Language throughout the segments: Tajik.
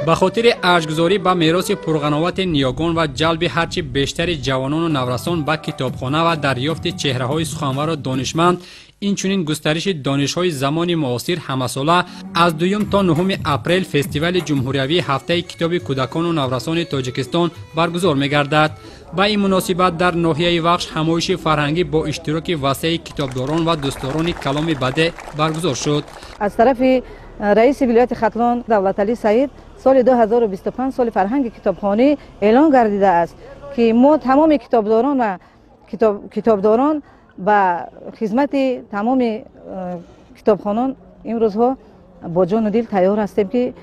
Ба хотири арҷгузорӣ ба мероси пурғановати ниёгон ва ҷалби ҳарчи бештари ҷавонону наврасон ба китобхона ва дарёфти чеҳраҳои суханвару донишманд, инчунин густариши донишҳои замони муосир, ҳамасола аз 2 то 9 апрел фестивали ҷумҳуриявии ҳафтаи китоби кӯдакону наврасони Тоҷикистон баргузор мегардад. Ба ин муносибат дар ноҳияи Вахш ҳамоиши фарҳангӣ бо иштироки васеи китобдорон ва дӯстдорони каломи бадеъ баргузор шуд. Аз тарафи раиси вилояти Хатлон Давлаталӣ Саид соли 2025 соли фарҳанги китобхонӣ эълон гардидааст, ки мо тамоми китобдорон ва китобдорон ба хизмати тамоми китобхонон имрӯзҳо бо ҷону дил тайёр ҳастем, ки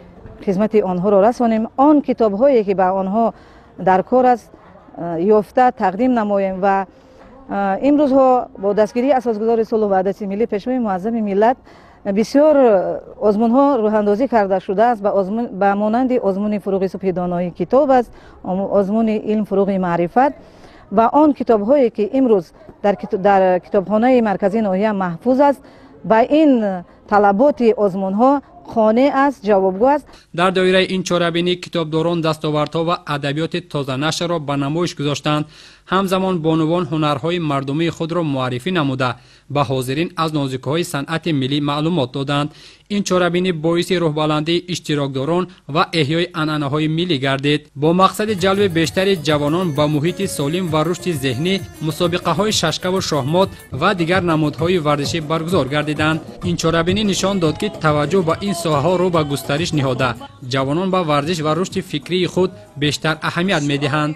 хизмати онҳоро расонем. Он китобҳое ки ба онҳо дар кор аст, ёфта тақдим намоем ва имрӯзҳо бо дастгирии асосгузори сулҳу ваҳдати миллӣ, Пешвои муаззами миллат, бисёр озмунҳо рӯҳандозӣ карда шудааст, ба монанди озмуни «Фуруғи субҳи донои китоб» аст, озмуни «Илм фуруғи маърифат» ва он китобҳое ки имрӯз дар китобхонаи марказии ноҳия маҳфуз аст, ба ин талаботи озмунҳо қонеъ аст, ҷавобгӯ аст. Дар доираи ин чорабинӣ китобдорон дастовардҳо ва адабиёти тозанашрро ба намоиш гузоштанд. Ҳамзамон бонувон ҳунарҳои мардумии худро муаррифӣ намуда, ба ҳозирин аз нозукиҳои санъати миллӣ маълумот доданд. Ин чорабинӣ боиси рӯҳбаландии иштирокдорон ва эҳёи анъанаҳои миллӣ гардид. Бо мақсади ҷалби бештари ҷавонон ба муҳити солим ва рушди зеҳнӣ, мусобиқаҳои шашкаву шоҳмот ва дигар намудҳои варзишӣ баргузор гардиданд. Ин чорабинӣ нишон дод, ки таваҷҷӯҳ ба ин соҳаҳо рӯ ба густариш ниҳода, ҷавонон ба варзиш ва рушди фикрии худ бештар аҳамият медиҳанд.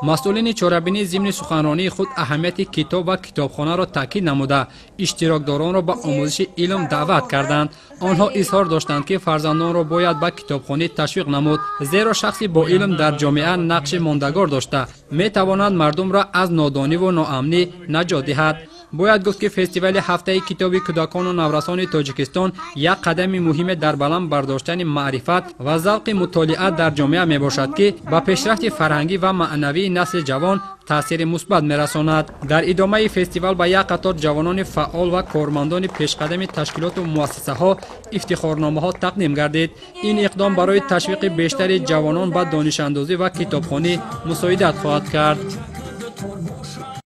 Масъулини чорабинӣ зимни суханронии худ аҳамияти китоб ва китобхонаро таъкид намуда, иштирокдоронро ба омӯзиши илм даъват карданд. Онҳо изҳор доштанд, ки фарзандонро бояд ба китобхонӣ ташвиқ намуд, зеро шахси бо илм дар ҷомеа нақши мондагор дошта метавонад мардумро аз нодониву ноамнӣ наҷот диҳад. Бояд гуфт, ки фестивали ҳафтаи китоби кӯдакону наврасони Тоҷикистон як қадами муҳиме дар баланд бардоштани маърифат ва завқи мутолиа дар ҷомеа мебошад, ки ба пешрафти фарҳангӣ ва маънавии насли ҷавон таъсири мусбат мерасонад. Дар идомаи фестивал ба як қатор ҷавонони фаъол ва кормандони пешқадами ташкилоту муассисаҳо ифтихорномаҳо тақдим гардид. Ин иқдом барои ташвиқи бештари ҷавонон ба донишандозӣ ва китобхонӣ мусоидат хоҳад кард.